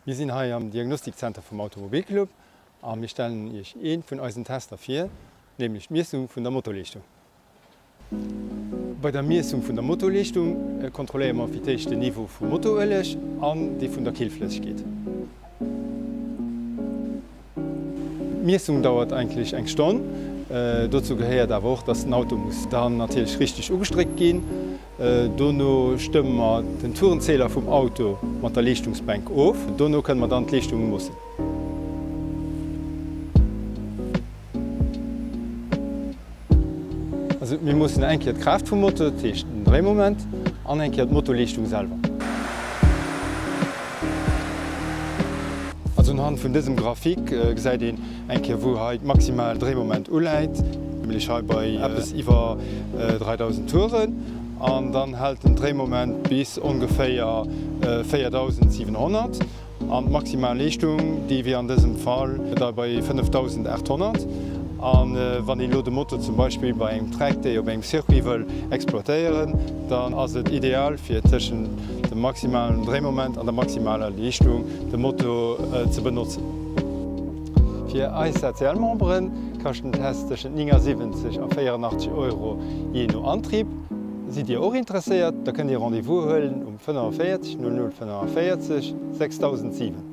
Mir sinn hei am Diagnostikzenter vum Automobilclub a mir stellen Iech ee vun eisen Tester vir, nämlech d'Miessung vun der Motorleeschtung. Bei der Miessung vun der Motorleeschtung kontrolléiere mer fir d'éischt den Niveau vum Motorueleg an dee vun der Killflëssegkeet. D'Miessung dauert eigentlech eng Stonn. Dozou gehéiert awer och, dass den Auto muss dann natierlech richteg ugestréckt ginn. Dono stëmme mer den Tourenzähler vum Auto mat der Leeschtungsbänk of. Dono kënne mer dann d'Leeschtung moossen. Also mir moossen eng Kéier d'Kraaft vum Motor, dat heescht den Dréimoment, an eng Kéier d'Motorleeschtung selwer. Also unhand vun dësem Graphique gesäit een eng Kéier wou hei d'maximal Dréimoment uläit, nämlech hei bei eppes iwwer 3000 Touren, an dann hält den Dréimoment bis ongeféier 4700. An d'maximal Leeschtung, déi wier an dësem Fall da bei 5.800. A wann een elo de Moto zum Beispill bei engem Track Day op engem Circuit wëll exploitéieren, dann ass et ideal fir tëschent dem maximalen Dréimoment an der maximaler Leeschtung de Moto ze benotzen. Fir eis ACL-Membere kascht den Test tëschent 79 a 84 Euro jee no Antrieb. Sidd Dir och interesséiert, da kënnt Dir Rendez-vous huelen um 45 00 45 6007.